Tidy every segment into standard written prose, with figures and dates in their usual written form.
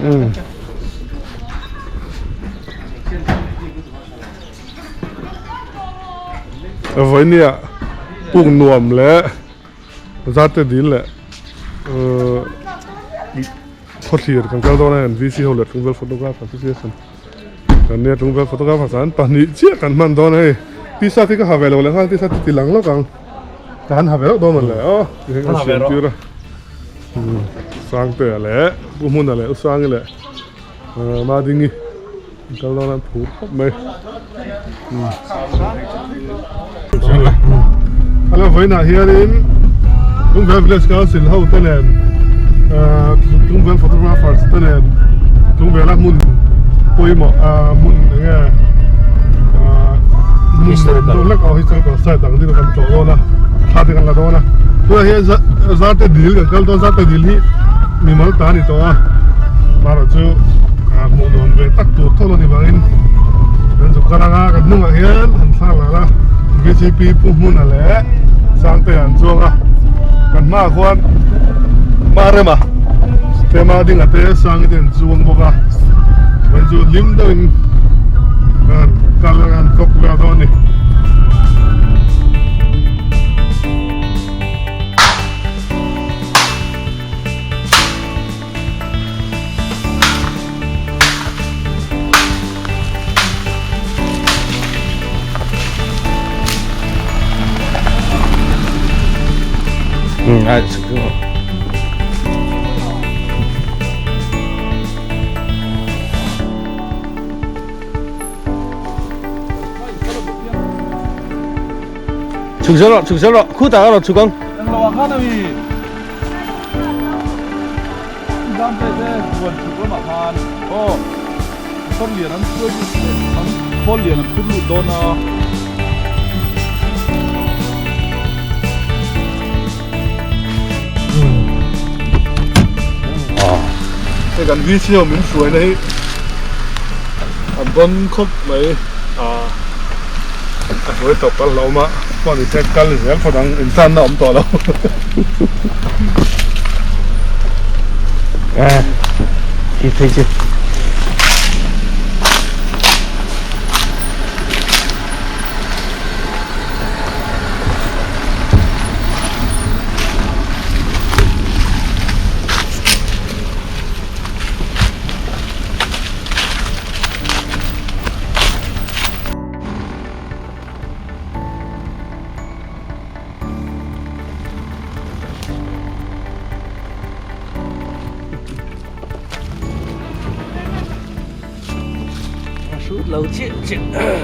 Umm. Vawinia puk nuam leh zate dil leh khawthlir kan kal dawn a hian VC ho leh Tlungvel photographer association kan nia Tlungvel photographer chuan pahnih chiah kan hman dawn a hei t-shirt hi ka ha ve lo leh nghal t-shirt hi ti lang lawk ang ka han ha ve lawk dawn mawn le aw ti hian ka siam tir a Sangtea leh Pu Hmuna leh U Sangi leh Madingi an kal dawn a an phur khawp mai Hello vawiinah hianin Tlungvel Village Council ho te nen Tlungvel photographers te nen Tlungvela hmun pawimawh hmun enge hmun nuam deuh hlek aw historical site ang ding kan tlawh dawn a thla te kan la dawn a tunah hian Zarte dil kan kal dawn Zarte dil hi mimal ta a ni tawh a marawh chu hmuh nuam ve tak tur tho lo ni vangin kan zuk kal anga kan hnungah hian an thla la la VCP Pu Hmuna leh Sangtea an chuang a kan hmaah khuan Marema te Madinga te Sangi te an chuang bawk a chuan chu hlim deuhin kan kal anga an tawk vel dawn a ni. Chhuk zel rawh, chhuk zel rawh, khutah erawh chhuk ang. Englo ah khan a mi. Zam te te huan chhuk lamah khan aw motor lian an hruai lut leh an khawl lian an phur lut dawn a. Hei kan VC ho min hruaina hi a bawn khawp mai a a hruai tawp kal hlauh awm a pawh ni se kal zel phawt ang intanna a awm tawh lo. Shoot lo chiah chiah.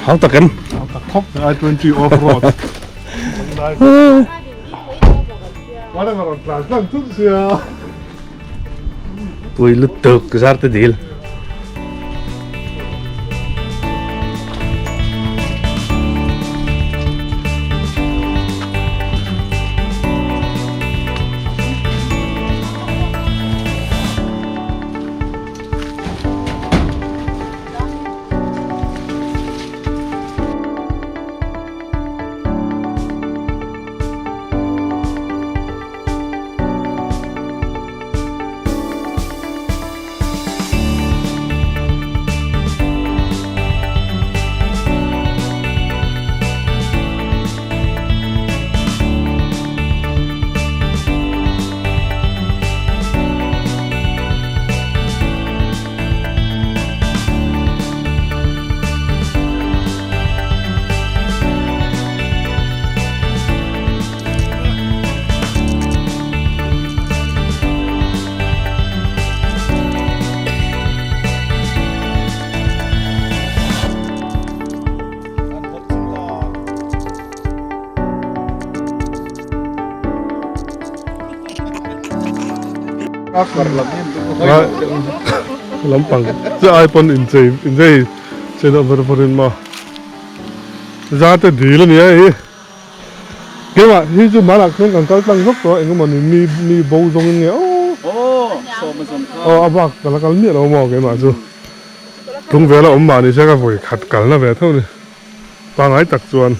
Hau tak em? Hau tak khawp mai i20 off road. Pui lutuk zar te dil. Lampang che ai pawn inchei inchei chei deuh ver ver in maw zate dil a nia hei keimah hi chu hmanah khian kan kal tlang zawk tawh a engemaw ni mi mi bo zawng in nge aw aw a bak ka la kal miah lo maw keimah chu tlung vela awm mahni se ka vawi khat kalna ve tho ni. Pangngai tak chuan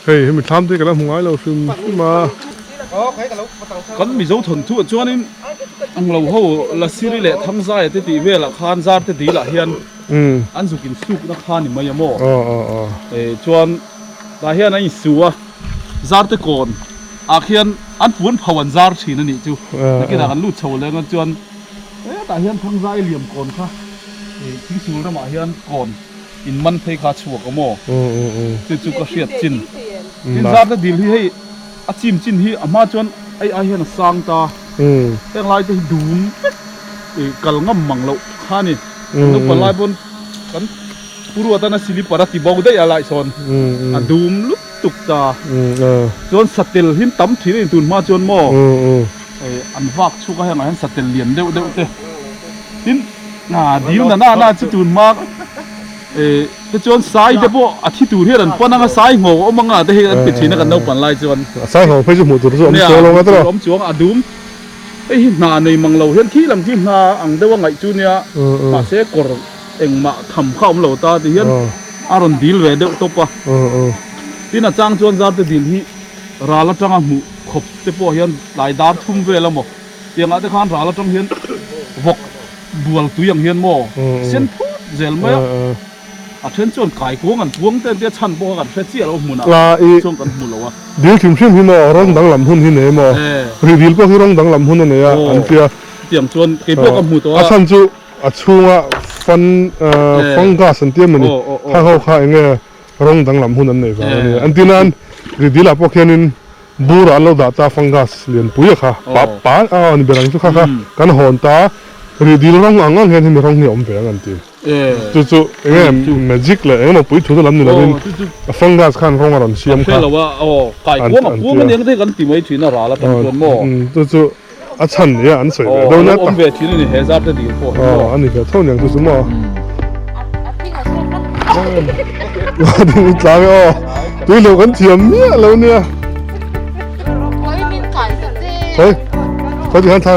hei hemi thlam te hi ka la hmu ngai lo hrim hrim a. Kan Mizo thawnthu ah chuanin Anglo ho Lasiri leh Thangzaia te tih velah khan Zarte dil ah hian an zuk insukna kha ni mai a maw? Chuan tah hian an insu a, Zarte kawn ah khian an puan pho an zar thin a nih chu. Nakinah kan lut chho leng a chuan hetah hian Thangzai liam kawn kha thingsul ramah hian kawn In man phei kha chhuak awm aw? Chu chu ka hriat chin. Tin zat a dil hi hei a chim chin hi a hma chuan ai ai hian a sang ta. Heng lai te hi dum vek i kal ngam mang loh kha ni. Kan naupang lai pawn kan pu ruat a na silipar a ti bo daih a lai sawn a dum lutuk ta. Chuan satel hi an tam thin a ni tun hma chuan maw an vak chhuak a hengah hian satel lian deuh deuh te. Tin. A dil na na na chu tun hma te chuan sai te pawh a thi tur hian an pan anga sai nghawk a awm anga te hi an ti thin a kan naupan lai chuan. Sai nghawk phei chu hmuh tur chu awm chuang lo nga tawh. Awm chuang a dum hei hi hna nei mang lo hian khi lam khi hna ang deuh a ngaih chu nia mahse kawr engmah tham kha awm lo ta ti hian a rawn dil ve deuh tawp a. Tin a chang chuan zarte dil hi ral atanga hmuh khawp te pawh hian tlai dar thum vel a maw tiangah te khan ral atang hian vawk Bual tui ang hian maw sen phut zel mai a, a then chuan kaikuang an puang te an tia chhan pawh kha kan hre chiah lo hmunah chuan kan hmu lo a. Dil hrim hrim hi maw rawng danglam hun hi nei maw? Rih dil pawh hi rawng danglam hun a nei a an tia. Chutiang chuan kei pawh ka hmu tawh a. A chhan chu a chhunga fan fungus an tia mawni kha ho kha eng nge rawng danglam hun an nei vang a ni. An ti nan rih dilah pawh khianin Bur ah an lo dah ta fungus lianpui a kha pa pa a ni ber ang chu kha kha kan hawn ta rih dil rawng ang ang hian hemi rawng hi a awm ve ang an ti. Chu chu eng nge magic leh eng emaw pui thu te lam ni lovin a fungus khan rawng a rawn siam kha an ti a. Chu chu a chhan nia an sawi ve deuh nat a. Aw a ni ve tho niang chu chu maw. A ding tlang e aw. Tui lo kan thiam miah lo nia. Khawi khawi ti khan thla.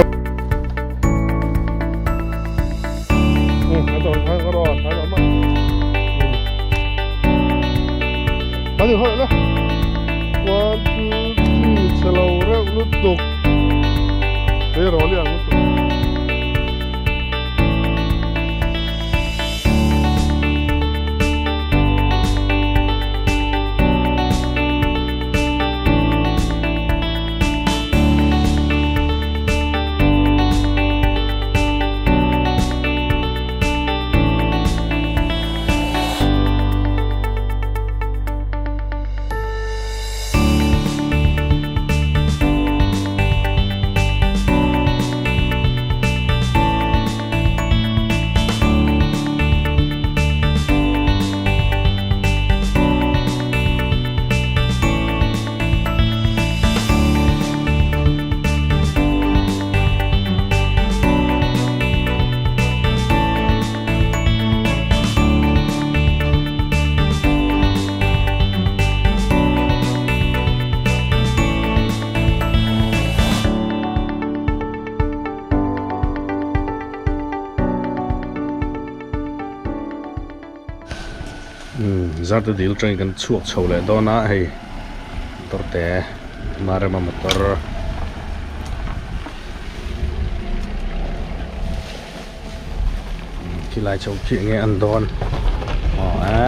One two three chhelo reuh lutuk. Tleirawl i ang lutuk. Zarte dil atangin kan chhuak chho leh dawn a hei motor te Marema motor Khilai chho khi enge an dawn aw e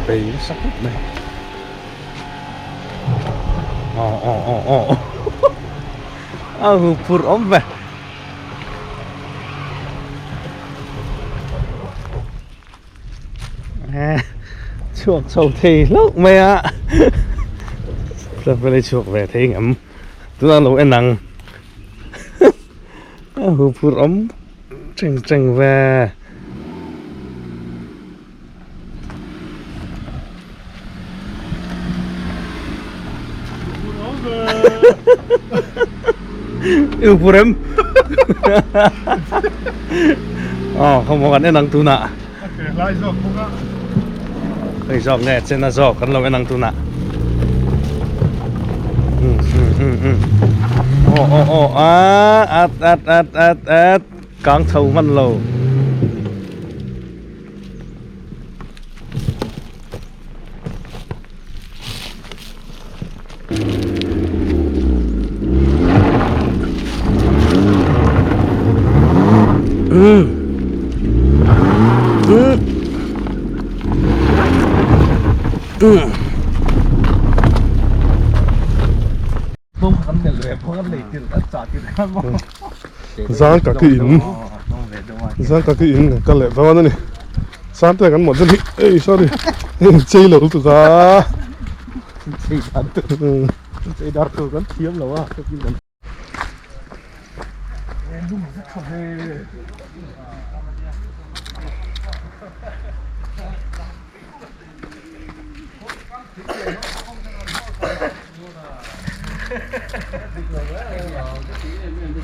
bei nasa khawp mai aw aw aw aw a huphurh awm ve. Chhuak chho thei hlauh mai a tlak chhuak ve thei ngam tunah lo en ang a huphurh awm teng teng ve. I huphurh em? Aw khawmaw kan en ang tunah. A ke hlai zawk bawk a. Hei zawk nge chena zawk kan lo en ang tunah. Um um um um. Aw aw aw a at at at at at kang chho hman lo. Zang ka ki in zang ka ki in kan kal leh dawn a ni sante kan mawh dawn hi ei sorry chei lo lutuk a chei dan tur chei dar tur kan thiam lo a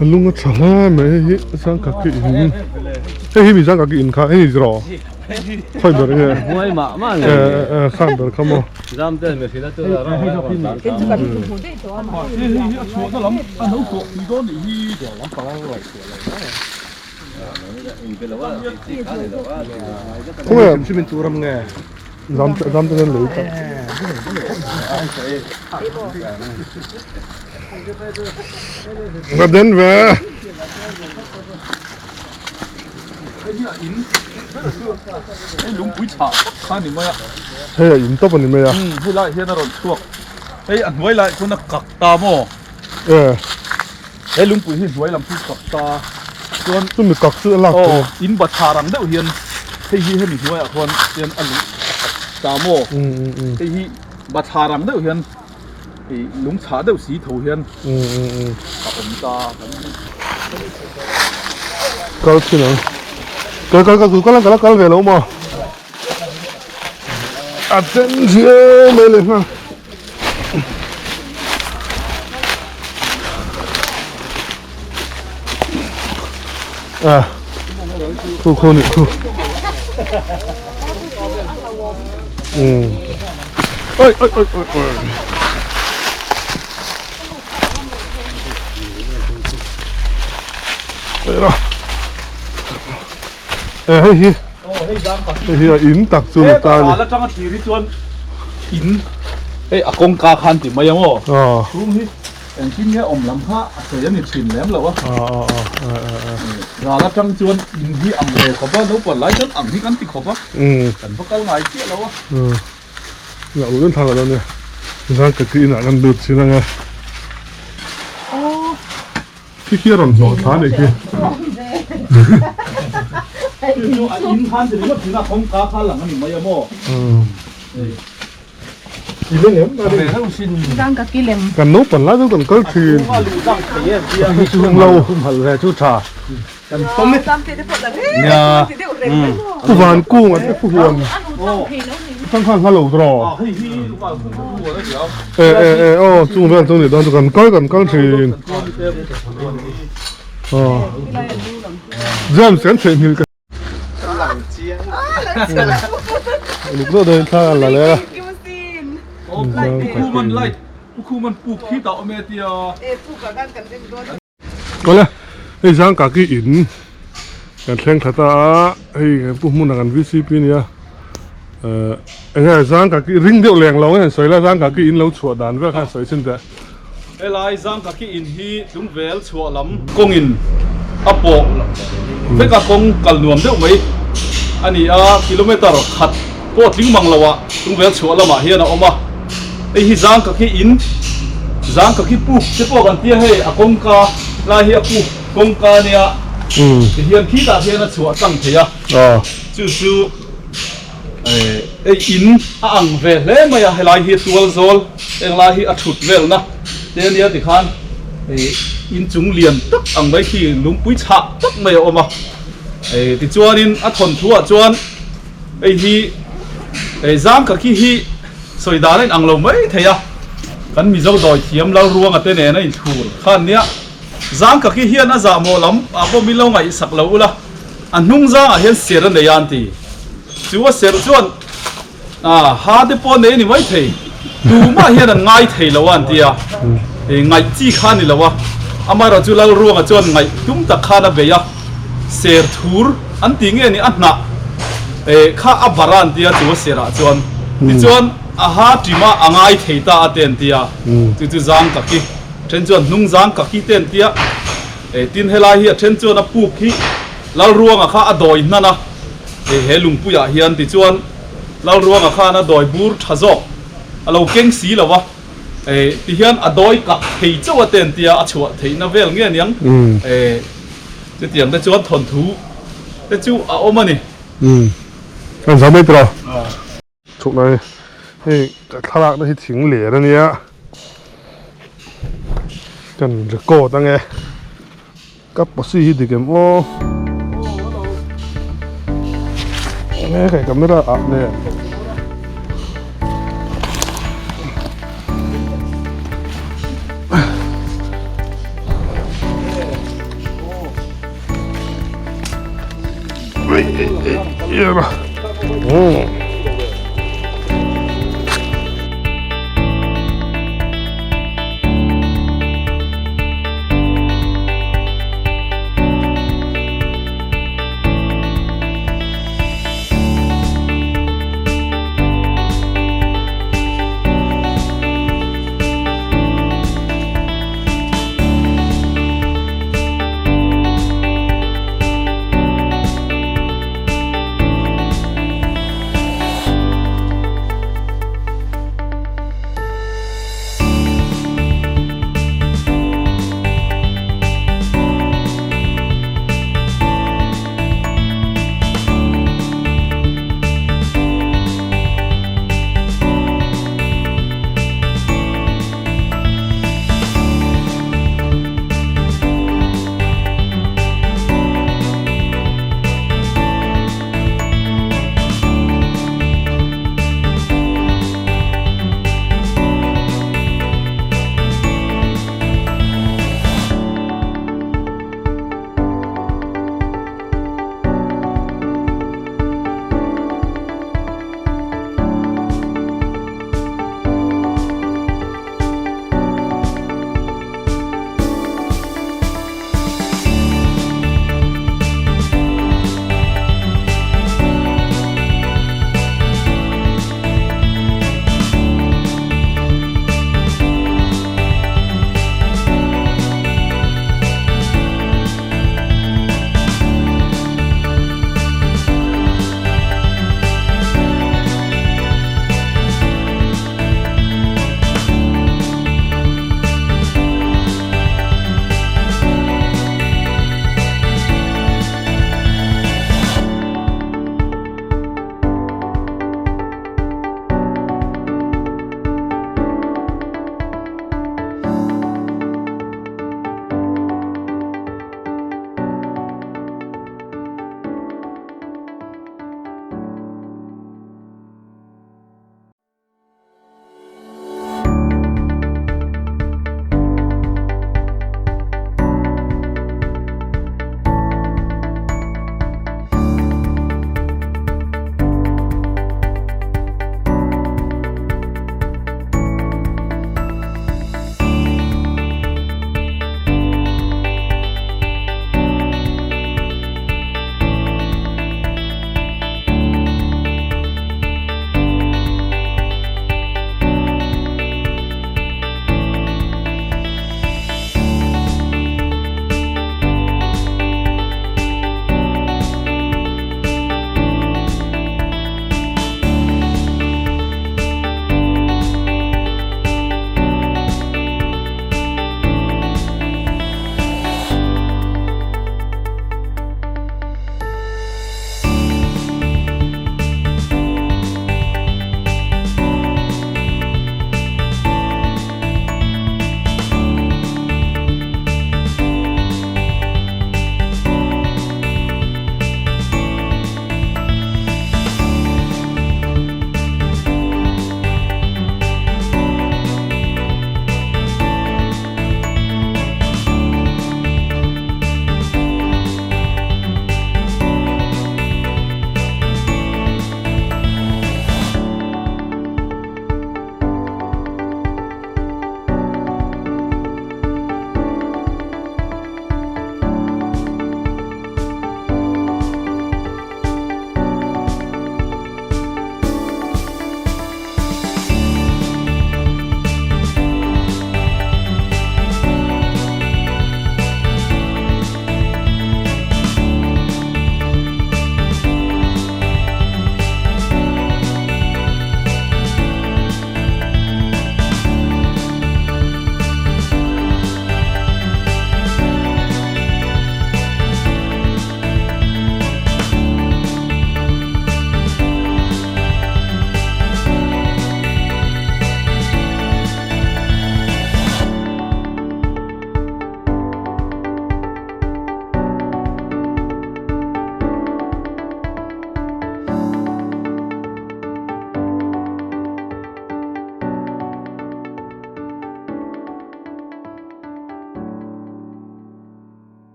A lung a tha hle mai hei hi zangkha ki in hei hi mi zangkha ki in kha hei ni ziraw khawi ber nge eh eh khan ber kha maw. Khawnge zam te hian lei tak. Ka den ve. Hei lungpui chhah kha ni mai a. Hei a in tawp a ni mai a. Hei lai hian a rawn chhuak. Hei a hnuai lai chuan a kak ta maw? E. He lungpui hi hnuai lam chu kak ta chuan chumi kak chu a lak aw in bathlar ang deuh hian hei hi hemi hnuaiah khuan hian a lung a kak ta maw? Hei hi bathlar ang deuh hian ih lung chhah deuh si tho hian a awm ta kan ti. Kal thin ang. Kal kal kal kal kal kal ve lo maw? A chen zia mai leh nghal. À, khu khu này khu. Ừ. Ôi ôi ôi ôi ôi. Đây rồi. Ê hei hi. Hei hi a in tak chu ni ta ni. Atanga thlir hi chuan in hei a kawngka khan ti mai ang aw. Chhung hi engtin nge awm lam kha a sawi a ni thin lem lo a. Ral atang chuan in hi ang ve khawp a, naupang lai chuan ang hi kan ti khawp a. Kan va kal ngai chiah lo a. Ngah ul thang lo nia. Zang ka ti inah kan lut chin anga. Khi khi a rawn hnawh thla a nih khi. Chu a in khan ti ringawt thin a kawngka kha lang a ni mai a maw. I leng em a ring. Kan naupang lai chu kan kal thin. Lo. Pu Van Kung an te pu huan thang khan hla lo draw e e e aw chung vel chu ni dawn chu kan kal kan kal thin aw James kan theih hmil ka Luk deuh deuhin thla an la leh a. Awle hei zang ka ki in kan thleng thla ta a hei kan pu hmun ah kan vcp nia eh enge zang ka ki ring deuh leng lo nge sawi la zang ka ki in lo chhuah dan vel khan sawi chin teh. Helai zang ka ki in hi tlungvel chhuah lam kawng in a pawh vek a kawng kal nuam deuh mai a ni a kilometer khat pawh tling mang lo ah tlungvel chhuah lamah hian a awm a hei hi zang ka khi in zang ka khi puk te pawh kan tia hei a kawngka lai hi a puk kawngka nia ti hian khitah hian a chhuah tlang thei a chu chu hei in a ang ve hle mai a helai hi tual zawl heng lai hi a thut velna te ania tikhan inchung lian tak ang mai khi lungpui chhah tak mai a awm a tichuanin a thawnthuah chuan Hei hi hei zang ka khi hi sawi dan a inang lo mai thei a, kan Mizo dawi thiam Lalruanga te nen a inthlur khan nia. Zangkaki hian a zahmawh lam ah pawh min lo ngaihsak lo ula, a hnung zangah hian ser a nei a an ti. Chu a ser chuan ah ha te pawh a nei a ni maithei, tumah hian an ngai thei lo a an ti a, ngaih chi kha a ni lo a, amaherawh chu Lalruanga chuan ngaih tum tak khan a bei a, ser thur an ti nge ni a hnah kha a barh a an ti a chu a serah chuan tichuan a ha ṭima a ngai thei ta a te an ti a, chu chu Zangkaki. Then chuan hnung zang ka ki te an tia, eh tin helai hi a then chuan a puk hi Lalruanga kha a dawi hnan a, eh he lungpuiah hian tichuan Lalruanga khan a dawi bur tha zawk a lo keng si lo va, eh tihian a dawi kak thei chauh a te an tia, a chhuah theihna vel nge aniang, eh chutiang te chuan thawnthu te chu a awm a ni. Umm an zam mai tawh a. Chhuk lai hei ka thlalakna hi thing ler a nia kan record ang e ka posi hi dik em aw enge kai camera ah nen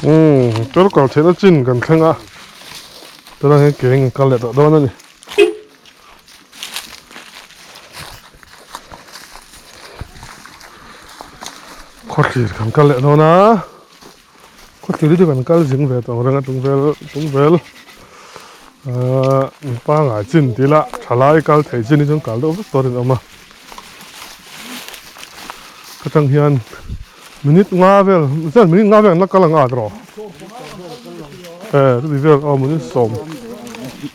Umm motor kal theihna chin kan thleng a tunah hian ke in kal leh tawh dawn a ni. Khawthlir kan kal leh dawn a khawthlir hi chu kan kal zing ve tawh ang reng a tung vel tung vel ahh pangngai chin tih ila thalai kal thei chin hi chuan kal deuh vek tur a rinawm a ka tang hian minute nga vel chuan minute nga vel an la kal ang a tawh e chuti vel aw minute sawm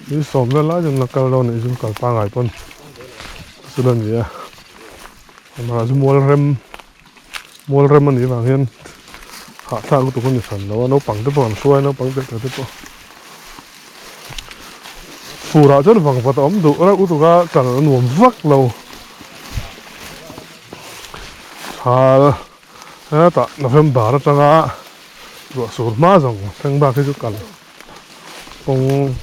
minute sawm vel lai chu an la kal dawn a nih chu kal pangngai pawn chu a ni a amah chu mual rem mual rem a nih vang hian hahthlak lutuk a ni hran lo a naupang te pawh an hruai a naupang te te pawh fur ah chuan vang vat a awm duh reuh lutuk a kal a nuam vak lo thal hetah November atanga ruah sur hma zawng thleng bak hi chu kal kawng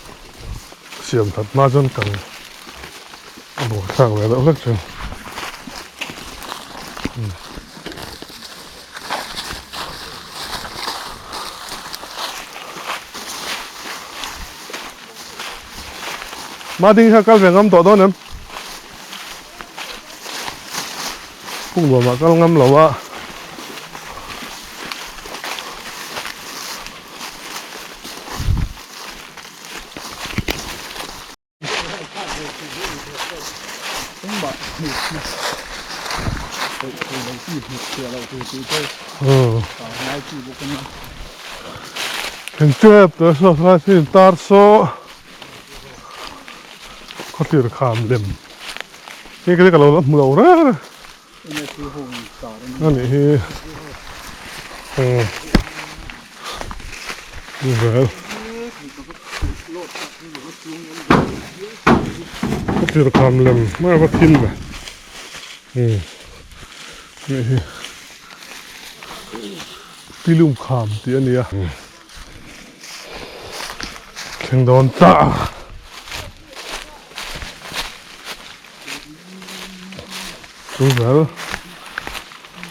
siam that hma chuan kal a buaithlak ve deuh hlek thin. Mading kha kal ve ngam tawh dawn em? Puk nuamah kal ngam lo a. Tep te saw tlai sin tar saw khawthlir kham lem hi ka lo la hmu lo reng reng a nih hi vel khawthlir kham lem mai a va thim ve nih hi. Pilum kham tih a ni a, thleng dawn ta. Tungvel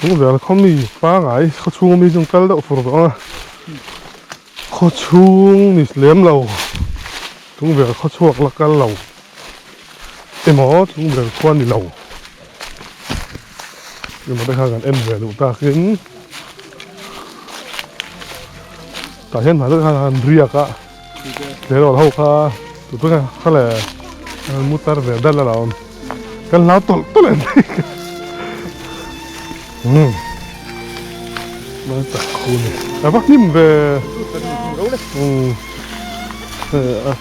tungvel khaw mi pangai khaw chhung ami chu kal deuh fur tawh a, khaw chhung ni lem lo tungvel khaw chhuak la kal lo emaw tungvel khua ni lo emaw te kha kan en ve duh takin. Tah hian hmai deuh khan an riak a tleirawl ho kha tute kha kha le an mu tar ve dal a lo awm kan hlau tawlh tawlh em mai umm tak khu ni a va hnim ve umm a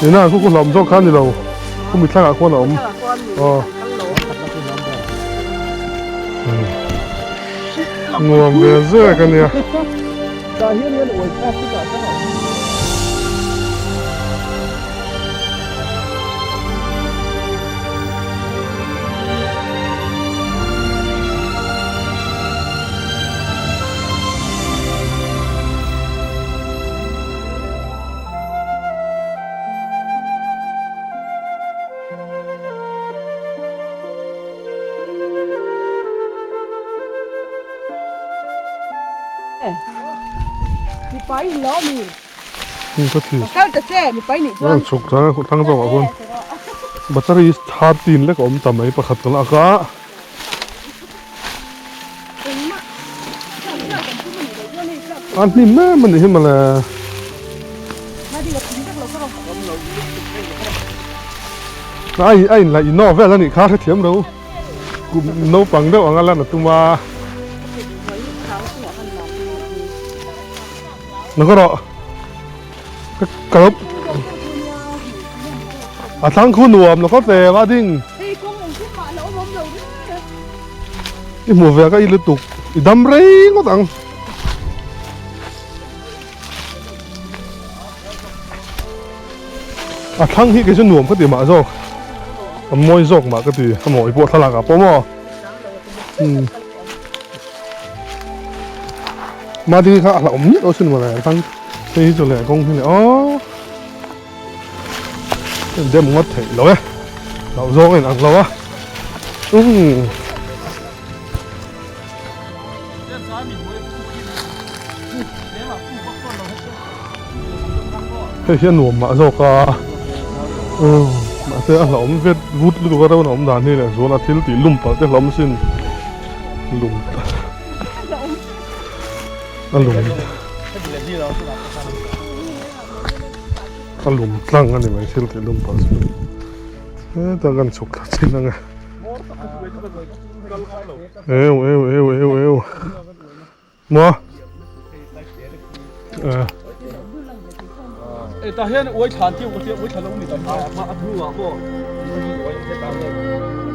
Ina khu khu hlawm zawk kha ni lo khu mi thlangah khuan a awm aw nuam ve zek a nia. Mipa i lo mi. Ka thi. Kal ta che mipa i nih chuan. Chhuk thang thang zawk ah khuan battery 13 lek a awm ta mai pakhat ka lak a. A hnim em a nih hi mawle. A in a in la ino vel a nih kha hrethiam lo. Kum naupang deuh anga lan a tum a. Naka rawh ka ka lo a thlang khu nuam lo khawp ve a ding i hmuh ve ka i lutuk i dam rei ngawt ang a thlang hi kei chu nuam ka ti mah zawk a mawi zawk mah ka ti a mawi pawh thlalak ah pawh maw umm. Madi kha a hlauhawm miah lo sin mawle thlang Hei hi chu leh kawng hi le aw dem ngawt theih lo e loh zawng in ang lo a umm hei hi a nuam mah zawk a umm mahse a hlauhawm vet vut lutuk a reuh a awm dan hi leh zuala thil tih lum palh te hlauhawm sin lum a lum a lum tlang a ni mai thil tih lum palh chu heta kan chhuk thla chin ang e eu eu eu eu eu maw e tah hian uai thlan tiu ka tia uai thlan lo ni tam a a hnu ah maw uai